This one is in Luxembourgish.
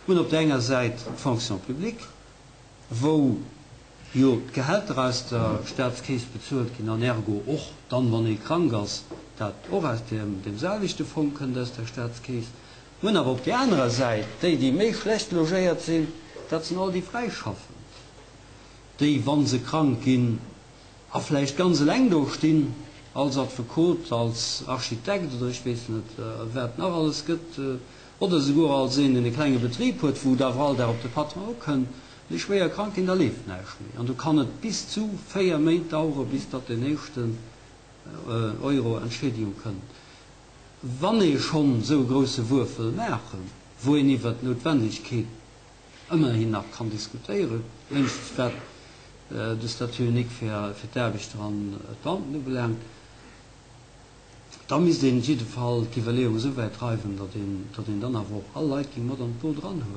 Mir hunn op där enger Säit d'Fonction publique, wou jo d'Gehälter aus der Staatskeess bezuelt ginn an ergo och dann, wann ee krank ass, dat och aus deem selwechte Fong kënnt, aus der Staatskeess. Mir hunn awer op där anerer Säit déi, déi méi schlecht logéiert sinn, dat sinn all déi Fräischaffend, déi, wa se krank ginn a vläicht ganz eleng do stinn, als Affekot, als Architekt oder ech weess net, wat nach alles gëtt, oder souguer als een, deen e klenge Betrib huet, wou et awer all Dag op de Patron ukënnt, déi schwéier krank ginn, da leeft näischt méi. An do kann et bis zu 4 Méint dauere bis datt deen éischten Euro Entschädigung kënnt. Wann ee schonn esou e grousse Wuerf wëll maachen, wou een iwwert d'Noutwendegkeet ëmmerhin nach kann diskutéieren, wéinstens wat de Statut unique fir d'Aarbechter an d'Beamten ubelaangt, Da misst een jiddefall d'Iwwerleeung esou wäit dreiwen, datt een, datt een dann awer och all Leit géing mat an d'Boot eranhuelen.